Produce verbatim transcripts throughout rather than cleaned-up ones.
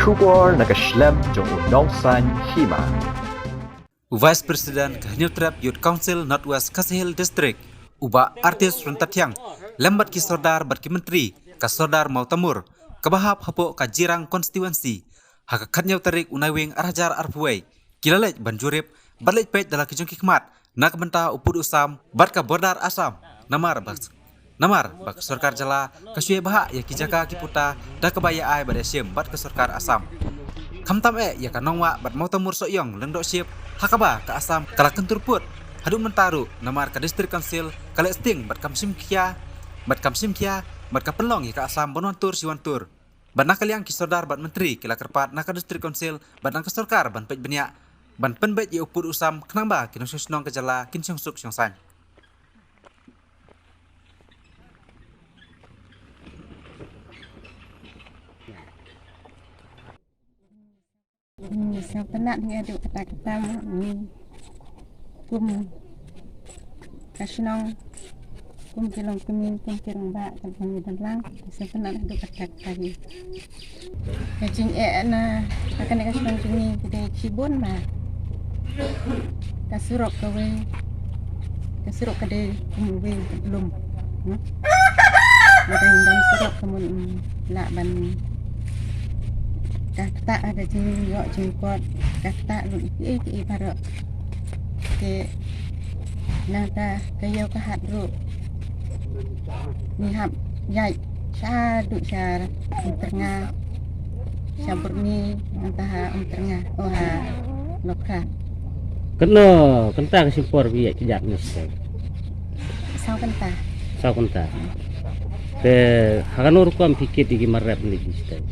Khubor na ka shlem jong u Nongsaiñ Hima. U Vice President ka Hynñiewtrep Youth Council North West Khasi Hills District, u Bah Artis Ryntathiang, lem bad ki sordar bad ki myntri ka Sordar Mawtamur, kaba hap hapoh ka Jirang Constituency, ha ka khathynñiew tarik u Naiwieng ar hajar arphew wei, ki la leit ban jurip bad leit peit da la ki jong ki khmat na ka bynta u pud u sam bad ka border Assam. Namar ba, namar ba ka sorkar jylla ka shu ïai bhah ïa ki jaka ki puta da kaba ïa ai bad ïa shim bad ka sorkar Assam. Khamtam eh ïa ka Nongwah bad Mawtamur Sohiong Lyngdoh Ship, ha kaba ka Assam ka la kyntur pud haduh mynta ruh, namar ka District Council ka leh sting bad kam shim khia, bad kam shim khia, bad ka pynlong ïa ka Assam ban wan tur shi wan tur. Bad na ka liang ki sordar bad myntri ki la kyrpad na ka District Council bad na ka sorkar ban peit bniah, ban pynbeit ïa u pud u sam khnang ba ki nongshong shnong ka jylla kin shong suk shong saiñ. Hmm, sngewtynnat hi haduh katta katta, hmm, kum ka shnong, kum ki longkmie, kum ki rangbah, kan kan ni dan lang, sngewtynnat haduh katta katta hi. Ka jingeh na, ka kane ka shnong jong ngi, ka dei shibun ba ka surok kawei, ka surok ka dei kumwei lum. Hmm? Ba dang don surok ka mut, mm, lah ban ka ktah, ka jingïoh jingkot, ka ktah lut kiei kiei baroh. Te nangta ka ïew ka hat ruh ngi hap ïaid shaduh sha Umtyrnga, sha Burni, nangta ha Umtyrnga, oh, ha Nongkha. Katno kynta ka shim por phi ïaid kjat ne shatei? Saw kynta. Saw kynta. Te ha kano rukom phi kit ïa ki mar rep ne ki shatei?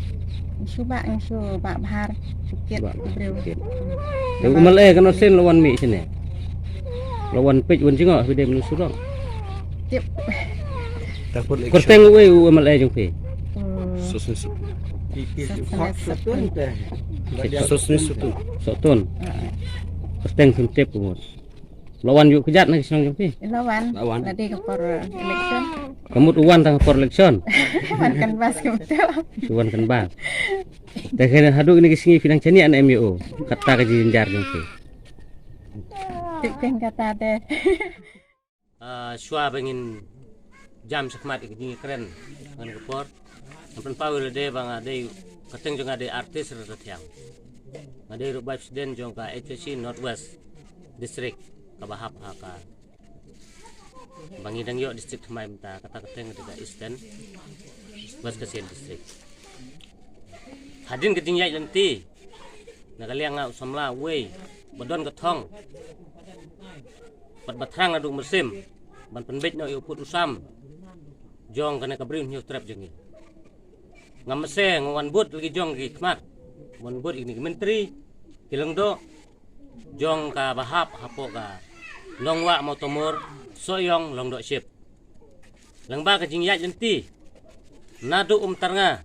Ngi shu bah, ngi shu bah bhar, shu kit. Bah, ki briew. Kit. Te u M L A kano sien la wan mih shane? La wan peit wan jngoh, phi dei mano surok? Tip. Kyrteng uei u M L A jong phi? Hmm. Sosni Sohtun. Sosni Sohtun. Sosni Sohtun. Sohtun. Ah. Kyrteng phim tip kumut. La wan ïuh kjat na ki shnong jong phi? La wan. La wan. La dei ka por, uh, election. Ka mut u wan tang ka por election. Wan canvass ka mut. Shu wan canvass. Te kane haduh kine ki sngi phi dang shaniah ne em ïa u? Kata ka jingjynjar jong phi. Tip kein kata te. Ah, shuwa ba ngin jam shakhmat ïa ka jingïakren ngan ka por. Ngan pynpaw ïa lade ba nga dei, ka kyrteng jong nga dei Artis Ryntathiang. Nga dei ruh Vice President jong ka H Y C North West District, kaba hap ha ka, ba ngi dang ïoh district thymmai mynta, kata ka kyrteng ka dei ka Eastern West Khasi Hills District. Hadien ka jingïaid lynti, na ka liang nga u samla uwei ba don ka thong bad ba thrang naduh mynsiem ban pynbeit noh ïa u pud u sam jong kane ka Bri u Hynñiewtrep jong ngi. Nga mase nga wan bud la ki jong ki khmat, wan bud ïa kine ki myntri, ki lyngdoh jong kaba hap hapoh ka Nongwah Mawtamur Sohiong Lyngdoh Ship. Lyngba ka jingïaid lynti naduh Umtyrnga,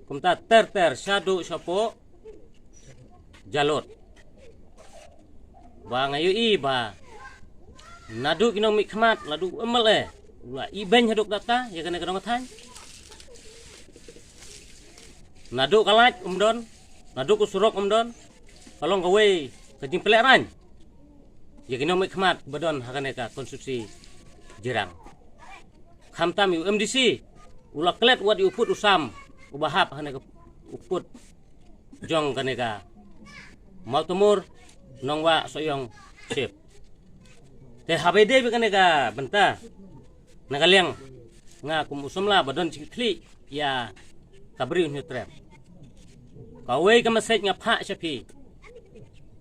kumta ter ter shaduh shapoh Jalud. Ba nga ïohi ba naduh ki nongmihkhmat, naduh u M L A u la ibeiñ haduh katta ïa kane ka dong ka thaiñ. Naduh ka light um don, naduh ka surok um don, ka long kawei ka jingpynlehraiñ ïa ki nongmihkhmat ba don ha kane ka konstituensi Jirang. Khamtam ïa u M D C u la klet wat ïa u pud u sam uba hap ha kane ka, u pud jong kane ka Mawtamur Nongwah Sohiong Ship. Te haba ïadei bad kane ka bynta, na ka liang nga kum u samla ba don jingkitkhlieh ïa ka Bri u Hynñiewtrep, kawei ka message nga phah sha phi,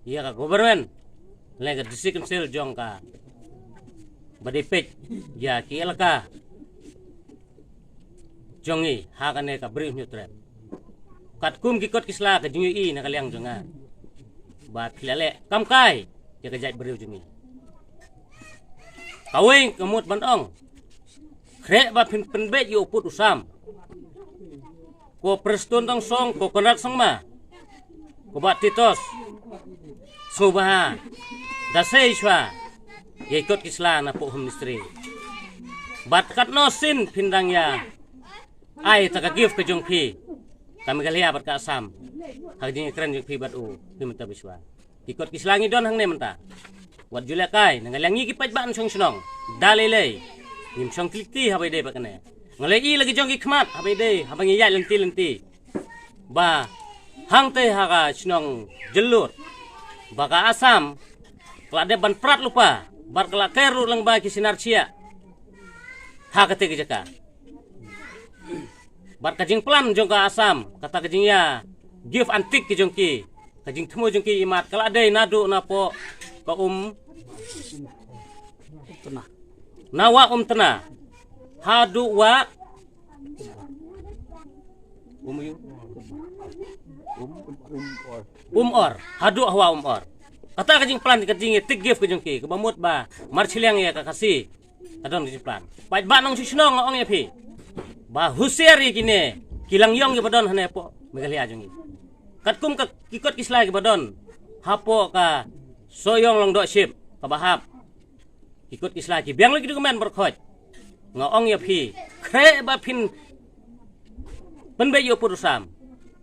ïa ka government lane ka District Council jong ka, ba dei peit ïa ki elaka jong ngi ha kane ka Bri u Hynñiewtrep. Katkum ki kot ki sla ka jingïohi na ka liang jong nga, ba phi la leh kam kai ïa ka jaitbynriew jong ngi. Kawei ka mut ban ong, khreh ba phin pynbeit ïa u pud u sam, ko Prestone Tynsong, ko Conrad Sangma, ko Bah Titos, sngewbha da sei shuwa ïa ki kot ki sla na poh Home Ministry. Bad katno sien phin dang ïa ai ta ka gift ka jong phi, ka Meghalaya bad ka Assam ha ka jingkren jong phi bad u Himanta Biswa. Ki kot ki sla ngi don hangne mynta. Wat ju lehkai, na nga liang ngi ki paidbah nongshong shnong, da lei lei ngim shong klikti haba ïadei bad kane. Nga la ïohi la ki jong ki khmat haba ïadei, haba ngi ïaid lynti lynti, ba hangtei ha ka shnong Jyllur, ba ka Assam ka la dep ban prat lypa bad ka la ker ruh lyngba ki sinar shiah ha katei ka jaka. Bad ka jingplan jong ka Assam, kata ka jingïa give and take ki jong ki, ka jingthmu jong ki imat ka la dei naduh napoh ka um, na Wah Umtna haduh Wah Um, um, um, Umor. Haduh ha Wah Umor. Kata ka jingplan, ka jingïa take give ka jong ki, kaba mut ba marshiliang ïa ka Khasi. Ka don ka jingplan. Paidbah nongshong shnong, nga ong ïa phi, ba husiar ïa kine ki langïong kiba don hangne hapoh Meghalaya jong ngi. Katkum ka ki kot ki sla kiba don hapoh ka Sohiong Lyngdoh Ship kaba hap, ki kot ki sla ki biang lut ki document baroh khoit. Nga ong ïa phi, khreh ba phin pynbeit ïa u pud u sam,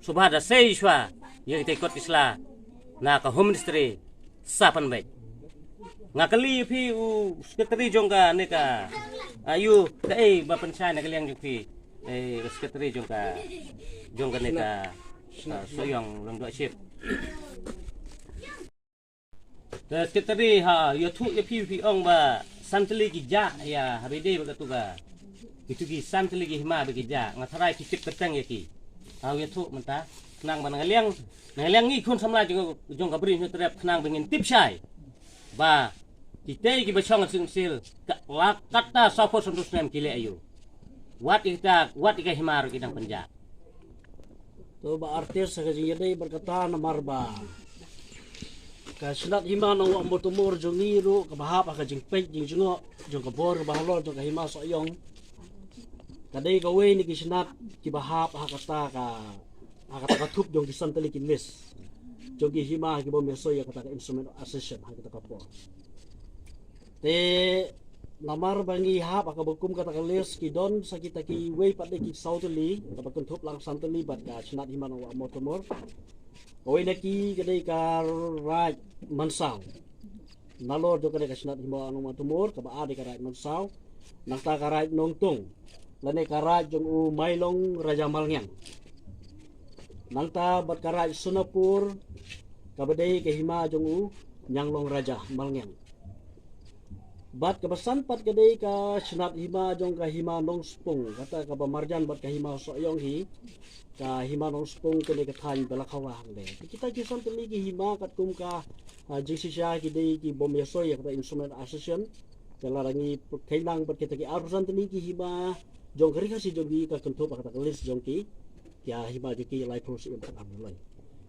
sngewbha da sei shuwa ïa kitei ki kot ki sla na ka Home Ministry sa pynbeit. Nga kylli ïa phi u secretary jong kane ka, ah, ïa u kaei ba pynshai na ka liang jong phi, eh, u secretary jong ka, jong kane ka, ah, Sohiong Lyngdoh Ship. Te secretary, ha ïathuh ïa phi, phi ong ba san tylli ki jah ïa haba ïadei bad katu ka, kitu ki san tylli ki hima ba ki jah. Nga tharai phi tip kyrteng ïa ki. Ha ïathuh mynta, khnang ba na nga liang, na nga liang ngi khun samla jong, jong ka Bri Hynñiewtrep, khnang ba ngin tip shai ba kitei kiba shong ha District Council ka la katta sawphew sanphew snem ki leh aïu. Wat ïa kita, wat ïa ka hima ruh ki dang pynjah. To ba artist ha ka jingïadei bad kata, namar ba ka Shnat Hima Nongwah Mawtamur jong ngi ruh kaba hap ha ka jingpeit jingjngoh jong ka bor kaba halor jong ka Hima Sohiong, ka dei kawei na ki shnat kiba hap ha kata ka, ha kata ka thup jong ki san tylli ki list jong ki hima kiba ym ïasoi ïa kata ka Instrument of Accession ha kata ka por. Te namar ba ngi hap ha kaba kum kata ka list, ki don sa kita kiwei pat de ki saw tylli, kaba kynthup lang san tylli bad ka Shnat Hima Nongwah Mawtamur. Kawei na ki ka dei ka Raid Mynsaw. Nalor jong ka dei ka Shnat Hima Nongwah Mawtamur, kaba ar dei ka Raid Mynsaw. Nangta ka Raid Nongtung, lane ka raid jong u Mailong Raja Malngiang. Nangta bad ka Raid Sonapur, kaba dei ka hima jong u Ñianglong Raja Malngiang. Bad kaba san pat ka dei ka Shnat Hima jong ka Hima Nongspung, kata kaba marjan bad ka Hima Sohiong hi, ka Hima Nongspung kane ka thaiñ Balakhawa hangne. Kita ki san tylli ki hima katkum ka, ah, jingshisha ki dei kiba ym ïasoi ïa kata Instrument Accession. Te lada ngi kheiñ lang bad kita ki arphew san tylli ki hima jong ka Ri Khasi jong ngi, ka kynthup ha kata ka list jong ki, ki hima jong ki laiphew syiem khatar lai.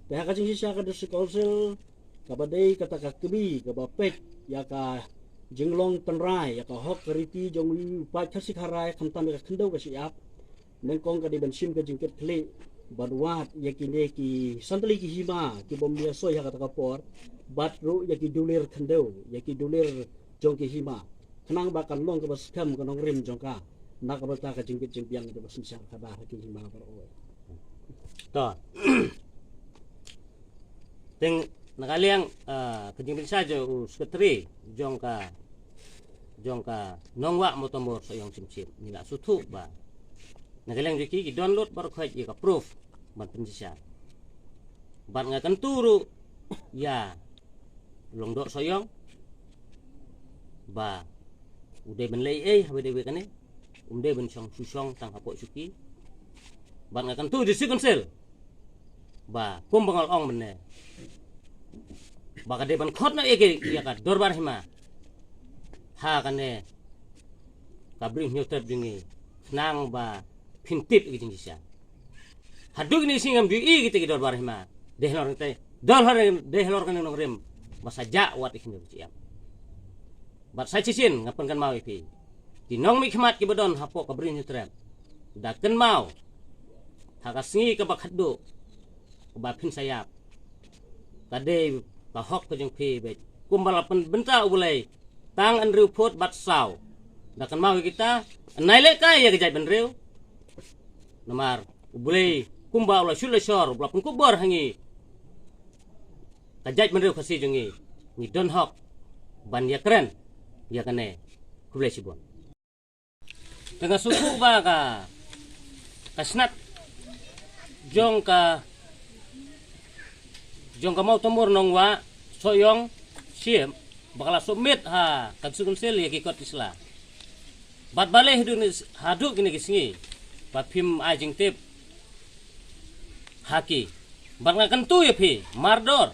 Te ha ka jingshisha ka District Council, kaba dei kata ka kmie kaba peit ïa ka jinglong tynrai ïa ka hok ka riti jong u paid Khasi Khara, khamtam ïa ka khyndew ka shyiap, nyngkong ka dei ban shim ka jingkitkhlieh ban wad ïa kine ki san tylli ki hima kiba ym ïasoi ha kata ka por, bad ruh ïa ki dulir khyndew, ïa ki dulir jong ki hima, khnang ba kan long kaba skhem ka nongrim jong ka na ka bynta ka jingkit jingbiang kaba synshar khadar ha ki hima baroh. To. Teng na ka liang, ah, ka jingpynshai jong u secretary jong ka, jong ka Nongwah Mawtamur Sohiong Shimshim, ngi la sngewthuh ba na ka liang jong ki, ki don lut baroh khoit ïa ka proof ban pynshai. Bad nga kyntu ruh ïa Lyngdoh Sohiong ba u dei ban leh ei haba dei wei kane, um dei ban shong shu shong tang hapoh shuki. Bad nga kyntu District Council ba kumba nga la ong mynne, ba ka dei ban khot noh ïa ka, ïa ka dorbar hima ha kane ka Bri Hynñiewtrep jong ngi, khnang ba phin tip ïa ka jingshisha. Haduh kine ki sngi ngam ju ïohi kita ki dorbar hima. Dei halor kane, dei halor kane, dei halor kane ka nongrim ba sa jah wat ïa kine ki jingeh. Bad sa shisien nga pynkynmaw ïa phi, ki nongmihkhmat kiba don hapoh ka Bri Hynñiewtrep, da kynmaw ha ka sngi kaba khatduh kaba phin sa ïap, ka dei ka hok ka jong phi beit. Kumba la pynbynta U Blei tang hynriew phut bad saw, da kynmaw ïa kita, nai lehkai ïa ka jaitbynriew. Namar U Blei kumba u la shu la shor, u la pynkup bor ha ngi. Ka jaitbynriew Khasi jong ngi, ngi don hok ban ïakren ïa kane. Khublei shibun. Te nga sngewthuh ba ka, ka shnat jong ka, jong ka Mawtamur Nongwah Sohiong Ship ba ka la submit ha ka District Council ïa ki kot ki sla. Bad balei haduh ni, haduh kine ki sngi ba phim ai jingtip ha ki. Bad nga kyntu ïa phi mardor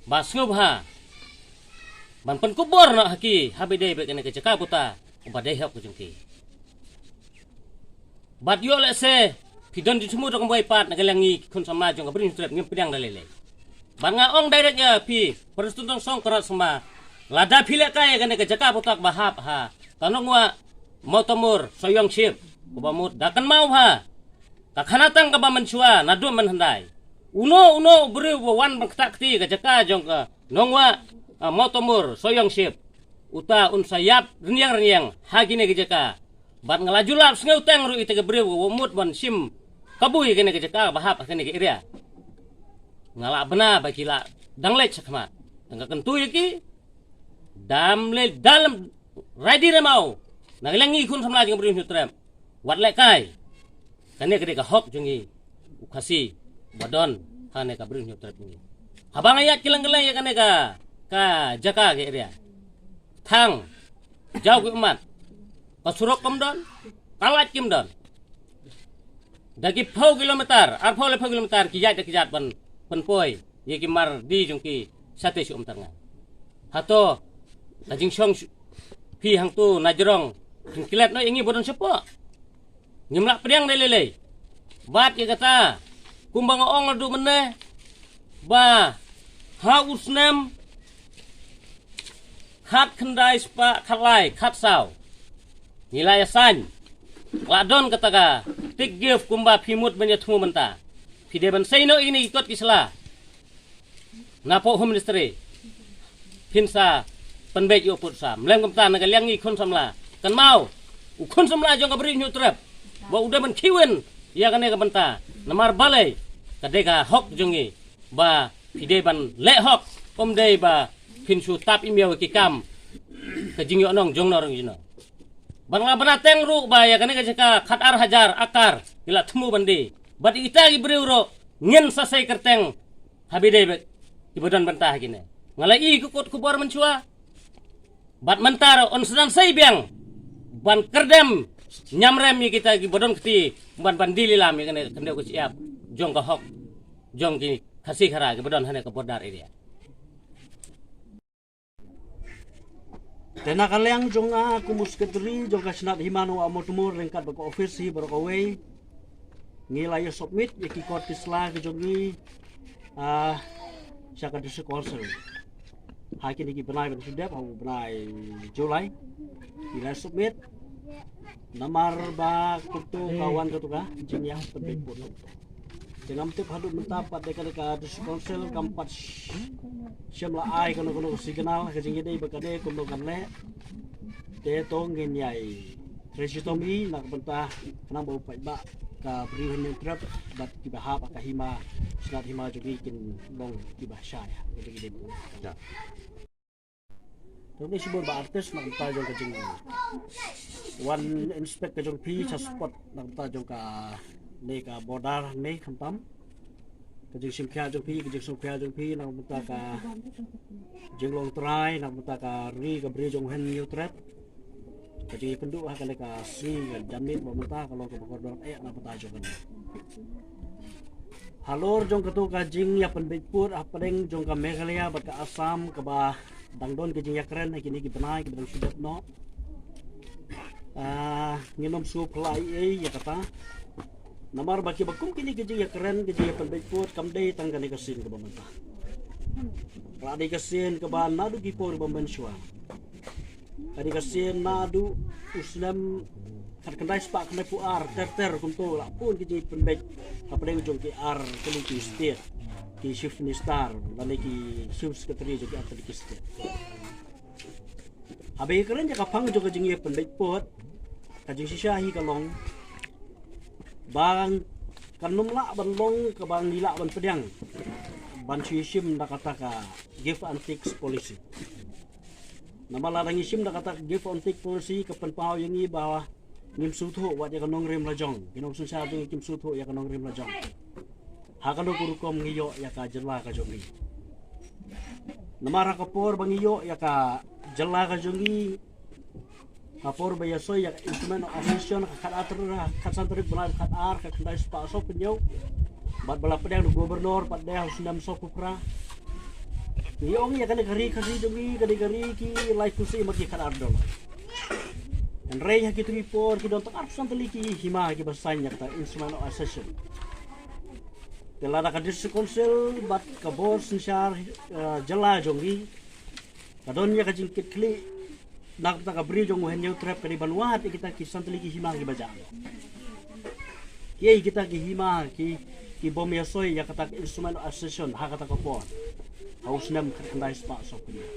ba sngewbha ban pynkup bor noh ha ki haba dei bad kane ka jaka puta uba dei hok ka jong ki. Bad ïoh lehse phi don jingthmu da kumwei pat na ka liang ngi ki khun samla jong ka Bri Hynñiewtrep ngim pdiang da lei lei. Bad nga ong direct ïa phi, Prestone Tynsong Conrad Sangma, lada phi lehkai ïa kane ka jaka puta ba hap ha ka Nongwah Mawtamur Sohiong Ship, uba mut da kynmaw ha ka khana tang kaba mynshuwa naduh mynhyndai. Uno uno u briew ba wan ban ktah kti ka jaka jong ka Nongwah, ah, Mawtamur Sohiong Ship, uta un sa ïap rynïeng rynïeng ha kine ki jaka. Bad nga la ju lap sngewteng ruh ïa kita ki briew ba mut ban shim kabu ïa kane ka jaka ba hap ha kane ka area. Nga la bna ba ki la dang leit shakhmat. Te nga kyntu ïa ki, dam le dam rai di remau. Na ka liang ngi khun samla jong ka Bri Hynñiewtrep, wat lehkai. Kane ka dei ka hok jong ngi u Khasi ba don ha kane ka Bri Hynñiewtrep ngi. Haba nga ïaid kylleng kylleng ïa kane ka, ka jaka ka area, thang jaw ki ummat, ka surok kam don, ka light kim don. Da ki phew kilometer, arphew laiphew kilometer ki ïaid da ki ïaid ban pynpoi ïa ki mar di jong ki shatei sha Umtyrnga. Hato ka jingshong shu-, phi hangto na jrong, phin klet noh ïa ngi ba don shapoh. Ngim lah pdiang da lei lei. Bad ïa kata, kumba nga ong naduh mynne, ba ha u snem khatkhyndai spah khatlai khatsaw, ngi la ïa sign, la don kata ka tick gift kumba phi mut ban ïa thmu mynta. Phi dei ban sei noh ïa kine ki kot ki sla napoh Home Ministry. Phin sa pynbeit ïa u pud sam. Lem kumta na ka liang ngi khun samla, kynmaw u khun samla jong ka Bri Hynñiewtrep ba u dei ban khie win ïa kane ka bynta. Namar balei? Ka dei ka hok jong ngi ba phi dei ban leh hok, ym dei ba phin shu tap im ïa ki kam ka jingïohnong jong no rong jong no. Bad nga bna teng ruh ba ïa kane ka jaka khatar hajar akar ngi la thmu ban die. Bad ïa kita ki briew ruh ngin sa sei kyrteng haba dei ba ki ba don bynta ha kine. Nga la i ka kot khubor mynshuwa. Bad mynta ruh yn sa dang sei biang ban kyrdem ñiamrem ïa kita ki ba don kti ban, ban die lilam ïa kane ka kyndiah ka shyiap jong ka hok jong ki Khasi Khara ki ba don hane ka border area. Te na ka liang jong nga kum u secretary jong ka Shnat Hima Nongwah Mawtamur ryngkat bad ka office hi baroh kawei, ngi la ïa submit ïa ki kot ki sla ki jong ngi, ah, sha ka District Council ha kine ki bnai ban shu dep, ha u bnai July ngi la submit. Namar ba kumto ka wan kato ka jingïa pynbeit pud. Te ngam tip haduh mynta pat de ka, de ka District Council kam pat sh-, shem la ai kano kano ka signal ka jingïadei ba ka dei kumno kan leh. Te to ngin ïai trei shitom hi na ka bynta khnang ba u paidbah ka Bri Hynñiewtrep bad ki ba hap ha ka hima, Shnat Hima jong ngi kin long ki ba shai ha ka jingïadei ba. Te ngin shibun ba artist na ka bynta jong ka jing wan inspect ka jong phi sha spot na ka bynta jong kane ka border ne khamtam. Ka jingsngewkhia jong phi, ka jingsngewkhia jong phi na ka bynta ka jinglong trai na ka bynta ka ri ka Bri jong Hynñiewtrep. Ka jingïakynduh ha kane ka sngi ka janmiet ba mynta ka long kaba kordor eh na ka bynta jong kane. Halor jong kato ka jingïapynbeit pud hapdeng jong ka Meghalaya bad ka Assam kaba dang don ka jingïakren ha kine ki bnai kiba dang shu dep noh. Ah, ngin ym shu phylla ei ei ïa kata. Namar ba kiba kum kine ki jingïakren, ki jingïapynbeit pud kam dei tang kane ka sien kaba mynta. Ka la dei ka sien kaba naduh ki por ba mynshuwa. Ka dei ka sien naduh u snem khatkhyndai spah khyndaiphew ar ter ter kumto la bun ki jingpynbeit hapdeng jong ki ar tylli ki state, ki chief minister lane ki chief secretary jong ki ar tylli ki state. Haba ïakren ïa ka phang jong ka jingïapynbeit pud, ka jingshisha hi ka long ba Kan ym lah ban long kaba ngi lah ban pdiang ban shu ïashim da kata ka give and take policy. Namar lada ngi shim da kata ka give and take policy ka pynpaw ïa ngi ba ngim sngewthuh wat ïa ka nongrim la jong, ki nongsynshar jong ngi kim sngewthuh ïa ka nongrim la jong. Ha kano ka rukom ngi ïoh ïa ka jylla ka jong ngi? Namar ha ka por ba ngi ïoh ïa ka jylla ka jong ngi, ka por ba ïa soi ïa ka Instrument of Accession, ka khat ar, khatsan tarik bnai khat ar, ka khyndai spah sawphew hynñiew. Bad ba la pdiang da u Governor pat de ha u snem sawphew phra. Ngi ong ïa kane ka ri, ka ri jong ngi, kane ka ri ki lai phew shi mar ki khat ar dollar. Hynrei ha kito ki por ki don tang arphew san tylli ki hima kiba sign ïa kata Instrument of Accession. Te lada ka District Council bad ka bor synshar, eh, jylla jong ngi ka don ïa ka jingkitkhlieh na kata ka bri jong u Hynñiewtrep, ka dei ban wad ïa kita ki san tylli ki hima kiba jah. Kiei kita ki hima ki, ki bym ïa soi ïa kata ka Instrument of Accession ha kata ka por, ha u snem khatkhyndai spah sawphew hynñiew.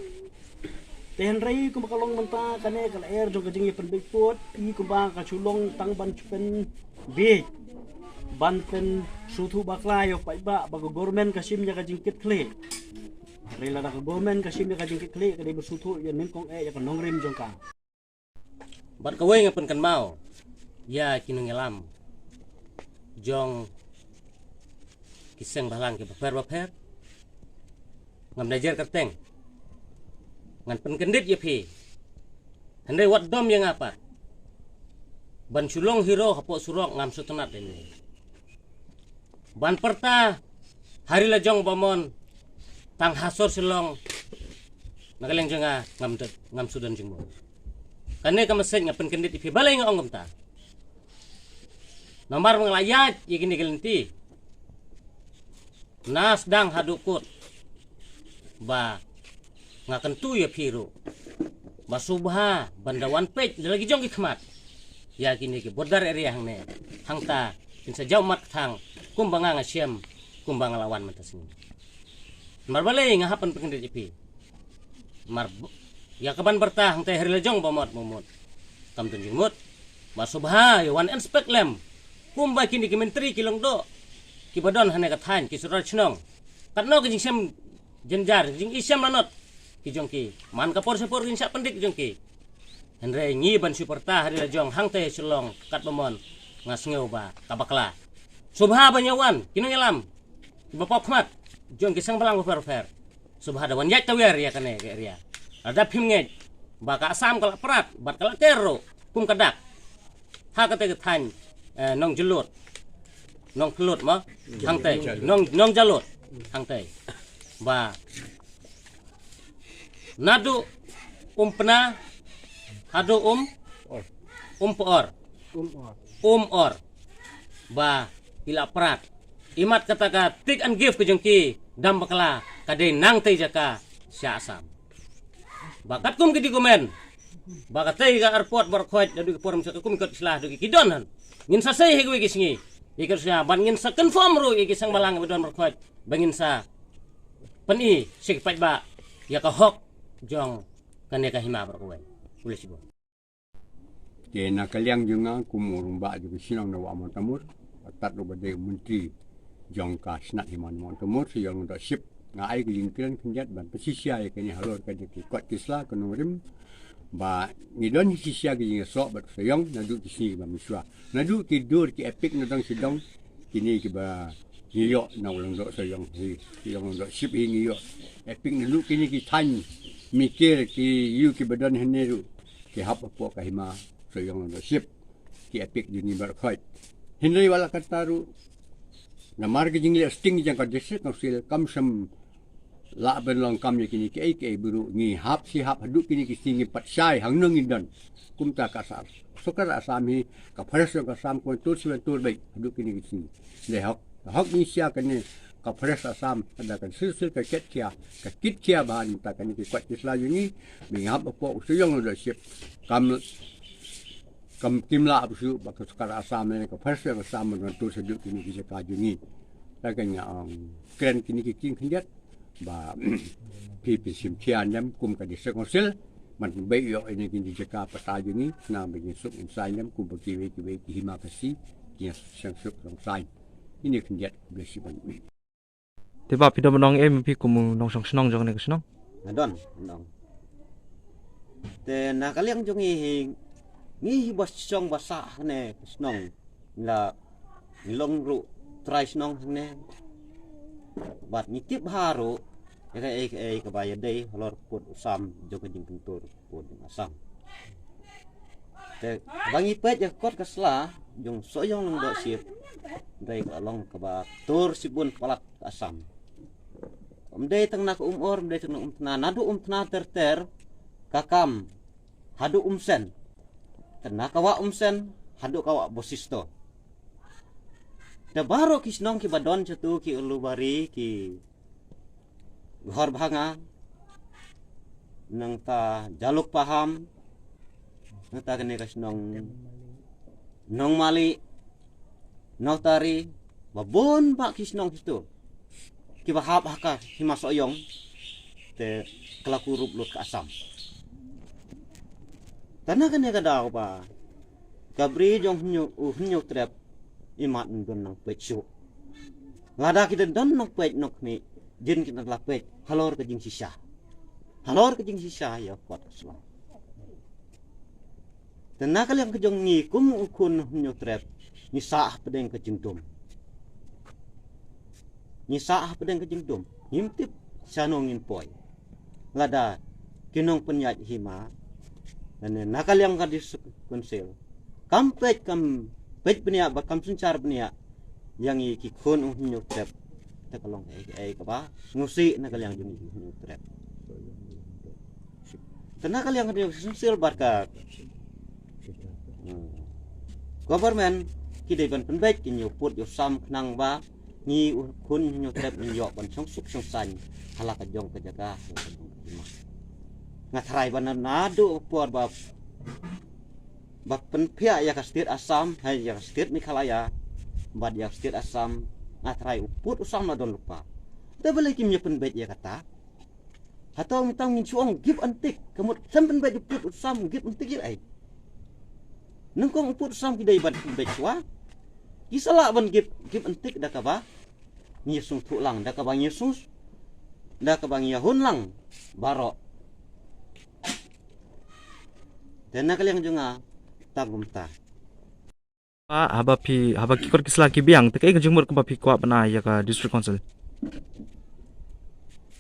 Te hynrei kumba ka long mynta kane ka lyer jong ka jingïapynbeit pud, i kumba ka shu long tang ban pynbeit, ban pynsngewthuh bakla ïa u paidbah ba ka government ka shim ïa ka jingkitkhlieh. Hynrei lada ka government ka shim ïa ka jingkitkhlieh, ka dei ban sngewthuh ïa nyngkong eh ïa ka nongrim jong ka. Bad kawei nga pynkynmaw ïa ki nongïalam jong ki seng bhalang kiba pher bapher. Ngam da jer kyrteng, ngan pynkyndit ïa phi. Hynrei wat dom ïa nga pat ban shu long hero hapoh surok, ngam sngewtynnat ïa ngi. Ban pyrta ha ri la jong ba mon, tang ha sor Shillong, na ka liang jong nga ngam da, ngam shu don jingmut. Kane ka message nga pynkyndit ïa phi. Balei nga ong kumta? Namar ba nga la ïaid ïa kine ki lynti na sdang haduh kut, ba nga kyntu ïa phi ruh ba sngewbha ban da wan peit da la ki jong ki khmat ïa kine ki border area hangne. Hangta kin sa jaw mat kthang kumba nga nga shem, kumba nga la wan mynta sngi. Namar balei nga hap ban pynkyndit ïa phi? Namar b-, ïa kaban pyrta hangta ha ri la jong ba mot ba mut, kam don jingmut. Ba sngewbha ïa wan inspect lem kumba kine ki myntri ki lyngdoh kiba don hangne ka thaiñ, ki sordar shnong. Katno ki jingshem jynjar, jingishem lanot ki jong ki. Man ka por sha por ki jingshah pyndik ki jong ki. Hynrei ngi ban shu pyrta ha ri la jong hangta ha Shillong katba mon, nga sngew ba ka bakla. Sngewbha ban ïa wan ki nongïalam kiba pop khmat jong ki seng bhalang bapher bapher. Sngewbha da wan ïaid tawiar ïa kane ka area. Lada phim ngeit ba ka Assam ka la prat bad ka la ker ruh kum ka dak ha kata ka thaiñ, eh, Nongjyllut, Nongpylut mo, hangtai, Nong, Nongjallut, hangtai. Ba naduh Umpna haduh Um, Umpor, Umor, Umor, ba i la prat. Imat kata ka take and give ka jong ki dam bakla ka dei nangtai jaka sha Assam. Ba katkum ki document, ba katei ka airport Barkhoit, naduh ki por mynta kum ki kot ki sla, naduh ki, ki don han. Ngin sa sei ha kiwei ki sngi ïa ki kot ki sla, ban ngin sa confirm ruh ïa ki seng bhalang ba don Barkhoit, ba ngin sa pyni sha ki paidbah ïa ka hok jong kane ka hima baroh kawei. Khublei shibun. Te na ka liang jong nga kum u rangbah jong ka shnong na Wah Mawtamur, bad ruh ba dei u myntri jong ka shnat hima na Mawtamur, Sir Ïong Lyngdoh Sip, nga ai ka jingkren khyndiat ban pynshisha ïa kane halor kane ki kot ki sla, ka nongrim, ba ngi don shisha ki jingïasoh bad u Sir Ïong naduh ki sngi ba mynshuwa. Naduh ki dur ki EPIC na dong shi dong, kine kiba ngi ïoh na u Lyngdoh Sir Ïong hi, Sir Ïong Lyngdoh Sip hi ngi ïoh. EPIC naduh kine ki thaiñ Mikir, ki ïew kiba don hangne ruh ki hap hapoh ka hima Sir Ïong Lyngdoh Sip, ki EPIC jong ngi Barkhoit. Hynrei wat la katta ruh, namar ka jingleh sting jong ka District Council, kam shym lah ban long kam ïa kine kiei kiei baroh. Ngi hap shi hap haduh kine ki sngi ngim pat shai hangno ngin don. Kumta ka sar, sorkar Assam hi, ka forest jong ka Assam ka wan tur shi wan tur beit haduh kine ki sngi. Dei hok, hok ngi sha kane ka forest Assam, ka da kan sil sil ka kit khia, ka kit khia ba mynta kane ki kot ki sla jong ngi, ba ngi hap hapoh u Sir Ïong Lyngdoh Sip, kam, kam, kim lah ban shu ba ka sorkar Assam ne ka forest jong ka Assam ban wan tur shaduh kine ki jaka jong ngi. Te ka nga ong kren kine ki ktien khyndiat ba phi phin shim khia ne em kum ka District Council ban pynbeit ïoh ïa kine ki jaka patta jong ngi, khnang ba ngin suk ngin saiñ ne em kum ba kiwei kiwei ki hima Khasi ki ïa seng suk seng saiñ. Ini khyndiat, khublei shibun. Te ba phi don ban ong ei ma phi kum u nongshong shnong jong kane ka shnong? Nga don ban ong. Te na ka liang jong ngi hi, ngi hi ba shong ba sah hangne ka shnong, la ngi long ruh trai shnong hangne. Bad ngi tip bha ruh ïa kaei kaei kaba ïadei halor pud u sam jong ka jingkyntur pud jong Assam. Te ba ngi peit ïa ka kot ka sla jong Sohiong Lyngdoh Syiem, dei ka long kaba tur shibun palat ka Assam. Ym dei tang na ka Umor, ym dei tang na Umtna, naduh Umtna ter ter ka kam haduh Umsen. Te na ka wah Umsen haduh ka wah Bosisto. Te baroh ki shnong kiba don shatu, ki Ulubari, ki Gharbhanga, nangta Jalukpaham, nangta kane ka shnong Nongmali, Notari, ba bun bah ki shnong shatu kiba hap ha ka hima Sohiong, te ka la kurup lut ka Assam. Te na kane ka daw ba ka bri jong Hynñiew, u Hynñiewtrep, imat ym don nang peit shuh. Lada ki don nang peit nongkhmih, jin ki la peit halor ka jingshisha. Halor ka jingshisha ïa ka kot ka sla. Te na ka liang ka jong ngi kum u khun Hynñiewtrep, ngi sah hapdeng ka jingdum. Ngi sah hapdeng ka jingdum. Ngim tip shano ngin poi. Lada ki nongpynïaid hima, lane na ka liang ka District Council, kam peit, kam peit bniah bad kam synshar bniah ïa ngi ki khun u Hynñiewtrep. Te ka long kaei kaei kaba ngusih na ka liang jong ngi u Hynñiewtrep. Te na ka liang ka District Council bad ka, hmm, government, ki dei ban pynbeit ki ñiew pud ñiew sam khnang ba ngi u khun Hynñiewtrep ngin ïoh ban shong suk shong saiñ ha la ka jong ka jaka, ha la ka jong ka hima. Nga tharai ba na, naduh por ba, ba pynphiah ïa ka state Assam, ha ïa ka state Meghalaya bad ïa ka state Assam, nga tharai u pud u sam la don lypa. Te balei kim ïa pynbeit ïa kata? Hato mynta ngin shu ong give and take, ka mut sem pynbeit u pud u sam, give and take ïa ei? Nyngkong u pud u sam ki dei ban pynbeit shuwa. Ki sa lah ban give, give and take da kaba ngi sngewthuh lang, da kaba ngi sngew, da kaba ngi hun lang baroh. Te na ka liang jong nga, tang kumta. Ah, haba phi, haba ki kot ki sla ki biang, te kaei ka jingmut kaba phi kwah ban ai ïa ka District Council?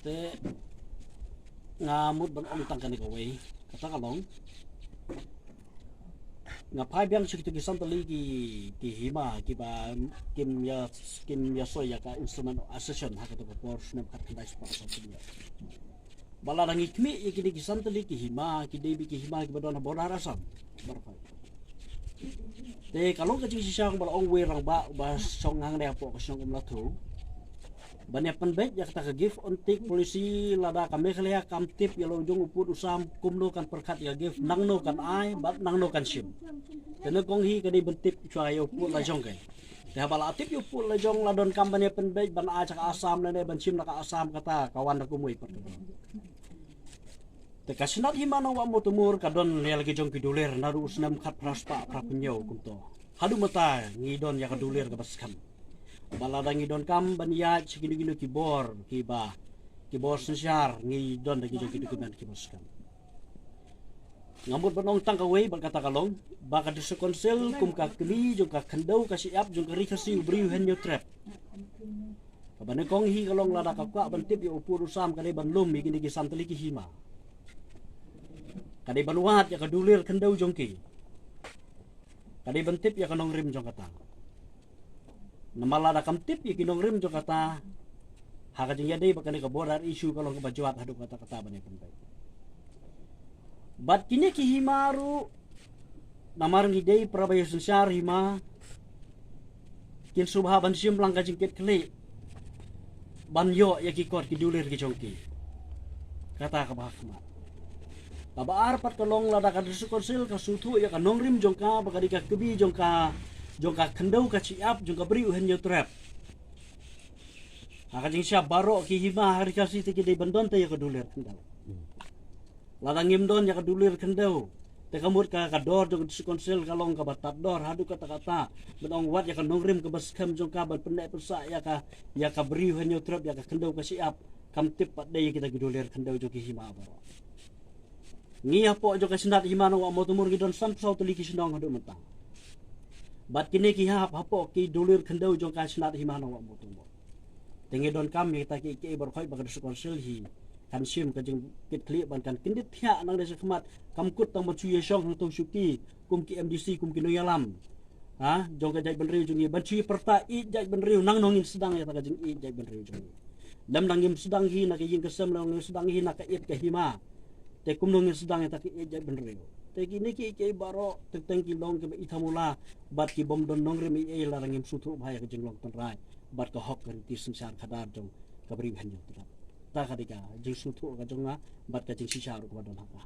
Te nga mut ban ong tang kane kawei, kata ka long, nga phai biang sha kito ki san tylli ki, ki hima kiba kim ïa, kim ïasoi ïa ka Instrument of Accession ha kato ka por snem khatkhyndai spah sawphew hynñiew. Ba lada ngi khmih ïa kine ki san tylli ki hima, ki dei beit ki hima kiba don ha border Assam. Te ka long ka jingshisha kumba la ong uwei u rangbah uba shong hangne hapoh ka shnong Umlathuh, ban ïa pynbeit ïa kata ka give and take policy. Lada ka Meghalaya kam tip ïa la u jong u pud u sam, kumno kan pyrkhat ïa ka give, nangno kan ai bad nangno kan shim. Te nyngkong hi ka dei ban tip shuwa ïa u pud la jong ka. Te haba la tip ïa u pud la jong, la donkam ban ïa pynbeit ban ai sha ka Assam lane ban shim na ka Assam, kata ka wan da kumwei pat ka don. Te ka Shnat Hima Nongbah Mawtamur ka don ïa la ki jong ki dulir naduh u snem khatphra spah phraphew hynñiew kumto. Haduh mynta ngi don ïa ka dulir kaba skhem. Ba lada ngi donkam ban ïaid sha kino kino ki bor, kiba, ki bor synshar, ngi don da ki jong ki document kiba skhem. Nga mut ban ong tang kawei bad kata ka long ba ka District Council kum ka kmie jong ka khyndew ka shyiap jong ka Ri Khasi u briew Hynñiewtrep. Kaba nyngkong hi ka long lada ka kwah ban tip ïa u pud u sam ka dei ban lum ïa kine ki san tylli ki hima. Ka dei ban wad ïa ka dulir khyndew jong ki. Ka dei ban tip ïa ka nongrim jong kata. Namar lada kam tip ïa ki nongrim jong kata, ha ka jingïadei bad kane ka border issue ka long kaba jwat haduh katta katta ban ïa pynbeit. Bad kine ki hima ruh, namar ngi dei para ba ïa synshar hima, kin sngewbha ban shim lang ka jingkitkhlieh ban ïoh ïa ki kot ki dulir ki jong ki. Kata kaba ha khmat. Kaba ar pat ka long lada ka District Council ka sngewthuh ïa ka nongrim jong ka ba ka dei ka kmie jong ka, jong ka khyndew ka shyiap jong ka briew Hynñiewtrep. Ha ka jingshah baroh ki hima ha Ri Khasi te ki dei ban don te ïa ka dulir khyndew. Lada ngim don ïa ka dulir khyndew, Te ka mut ka, ka dor jong ka District Council ka long kaba tad dor haduh katta katta. Ban ong wat ïa ka nongrim kaba skhem jong ka ban pynneh pynsah ïa ka, ïa ka briew Hynñiewtrep, ïa ka khyndew ka shyiap, kam tip pat de ïa kita ki dulir khyndew jong ki hima baroh. Ngi hapoh jong ka Shnat Hima Nongwah Mawtamur ngi don sanphew saw tylli ki shnong haduh mynta. Bad kine ki hap hapoh ki dulir khyndew jong ka Shnat Hima Nongwah Mawtamur. Te ngi donkam ïa kita kiei kiei baroh khoit ba ka District Council hi kan shim ka jingkitkhlieh ban kan kyndit thiah nangne shakhmat, kam kut tang ban shu ïashong hangto shuki kum ki M D C, kum ki nongïalam, ha, jong ka jaitbynriew jong ngi, ban shu ïapyrta ïeit jaitbynriew. Nangno ngin sdang ïa ka jingïeit jaitbynriew jong ngi? Lymda ngim sdang hi na ka ïing ka sem, lymda ngim sdang hi na ka ïit ka hima, te kumno ngin sdang ïa ka ïeit jaitbynriew? Te kine kiei kiei baroh teng teng ki long kiba ithamula bad ki bym don nongrim ei ei lada ngim sngewthuh bha ïa ka jinglong tynrai bad ka hok ka riti synshar khadar jong ka briew Hynñiewtrep. Ta ka dei ka jingsngewthuh ka jong nga bad ka jingshisha ruh kaba don ha ka.